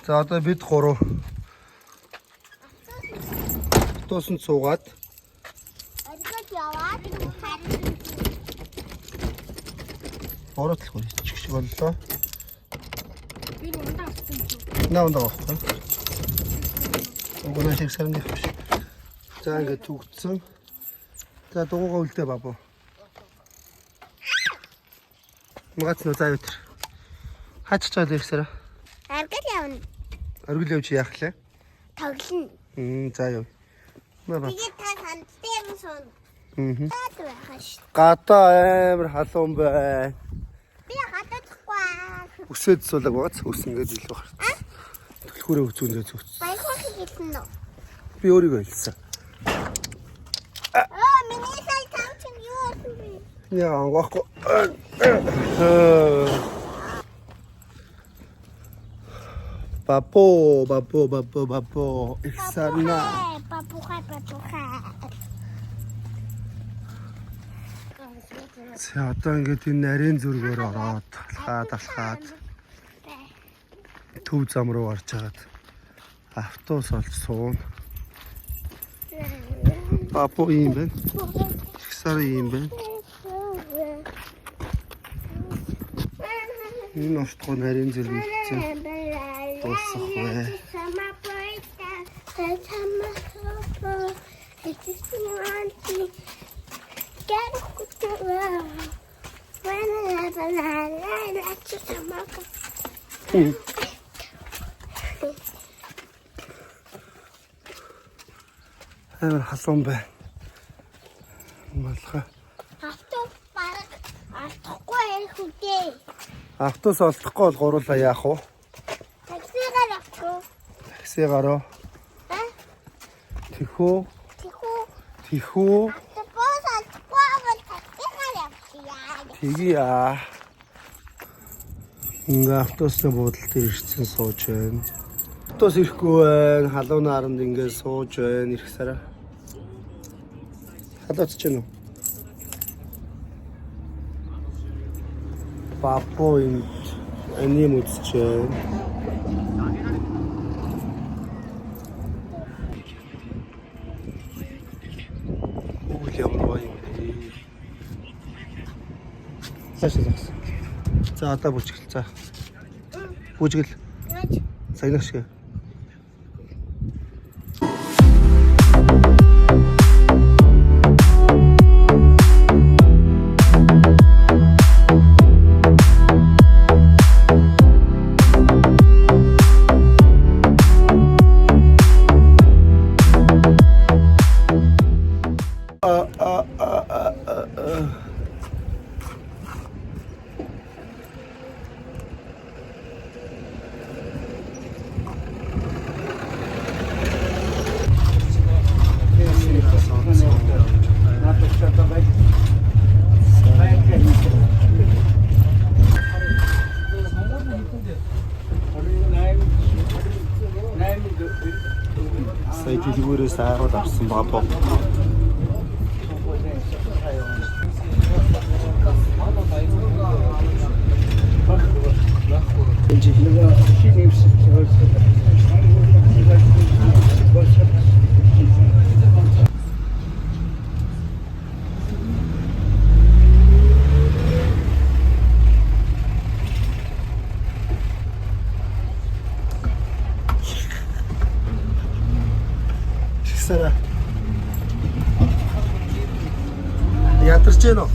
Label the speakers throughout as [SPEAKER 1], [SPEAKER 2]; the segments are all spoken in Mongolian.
[SPEAKER 1] За, одоо бид гурав автобусанд суугаад
[SPEAKER 2] Оргил яваад
[SPEAKER 1] гуравтлах чих шиг боллоо.
[SPEAKER 3] Би ундаа авсан юм шүү.
[SPEAKER 1] Наа ундаа байхгүй. Уг нь шиг сарных биш. За, ингээд түгдсэн. За, дугуугаа үлдээ, бабу. Магац нөө заа өтер. Хаач чад ирсээрэ.
[SPEAKER 2] Оргил явна.
[SPEAKER 1] Оргил явж яах лээ?
[SPEAKER 2] Тоглоно.
[SPEAKER 1] За, яв. Маа ба.
[SPEAKER 2] Тэгээд та санд дээр нь суuna.
[SPEAKER 1] Мм.
[SPEAKER 2] Таад байхаа шүү.
[SPEAKER 1] Гадаа амар халуун байна.
[SPEAKER 2] Би гадаадахгүй.
[SPEAKER 1] Өсөөд суулаг байгааз ус ингээд илүү гарч. Түлхүүрээ өвцөндөө зүгц.
[SPEAKER 2] Баяхыг хэлсэн үү?
[SPEAKER 1] Би өөрийгөө хэлсэн.
[SPEAKER 2] Оо, миний сая там чинь юу болсон бэ?
[SPEAKER 1] Яа, ангахгүй. Бабо, бабо, бабо, бабо. Их сарна.
[SPEAKER 2] Бабухай, бабухай.
[SPEAKER 1] За, одоо ингээд энэ нарийн зүргээр ороод алхаад алхаад төв зам руу орж хагаад автобус олж сууна. Бабо ийм байна. Их сар ийм байна. Энэ ортгоо нарийн зүрэг хийсэн. Дуусах вэ? Амар халуун байна. Малгай.
[SPEAKER 2] Автобус бараг алдахгүй ярих үдээ.
[SPEAKER 1] Автобус олдохгүй бол гуруулаа яах вэ?
[SPEAKER 2] Таксигаар авахгүй.
[SPEAKER 1] Таксигаар уу?
[SPEAKER 2] А?
[SPEAKER 1] Тэхүү,
[SPEAKER 2] Тэхүү
[SPEAKER 1] тэхүү,
[SPEAKER 2] автобус алдахгүй бол таксигаар явчихъя.
[SPEAKER 1] тэгье. Ингээ автобусны буудал дээр ирсэн сууж байна. Автобус ирэхгүй байна. Халуун наранд ингээ сууж байна. Ирэх сараа. Халууц ч юм уу? Бабо энд аним үзэж байна. Үгүй ямар гоё юм бэ? Цаашаа загас. За, одоо бүжгэл. За. Бүжгэл.
[SPEAKER 2] Яаж?
[SPEAKER 1] Сагнах шиг. А а а а а а. Сая дэлгүүрээс айрууд авсан бабо. Сара. Ядарч гэнэ үү?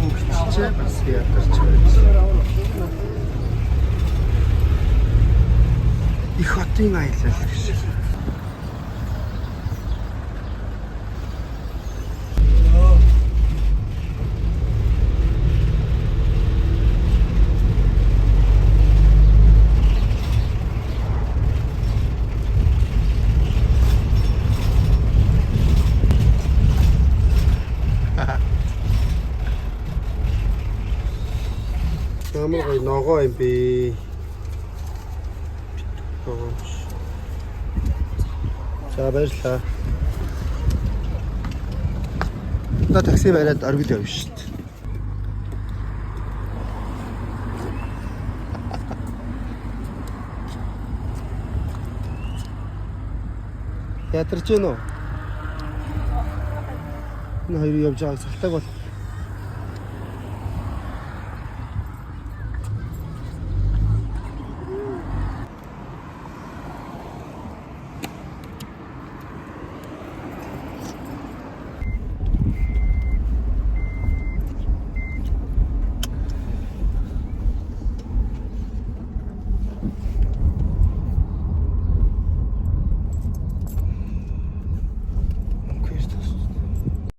[SPEAKER 1] Гүгчээ бас ядарч байна. Их хотын аялал гэж. Ямар гоё ногоо юм бэ? Ногоо юм биш. За, баярлалаа. Одоо такси бариад оргил явна шүү дээ. Ядарч гэнэ үү? Энэ хоёрыг явж байгааг салтаг бол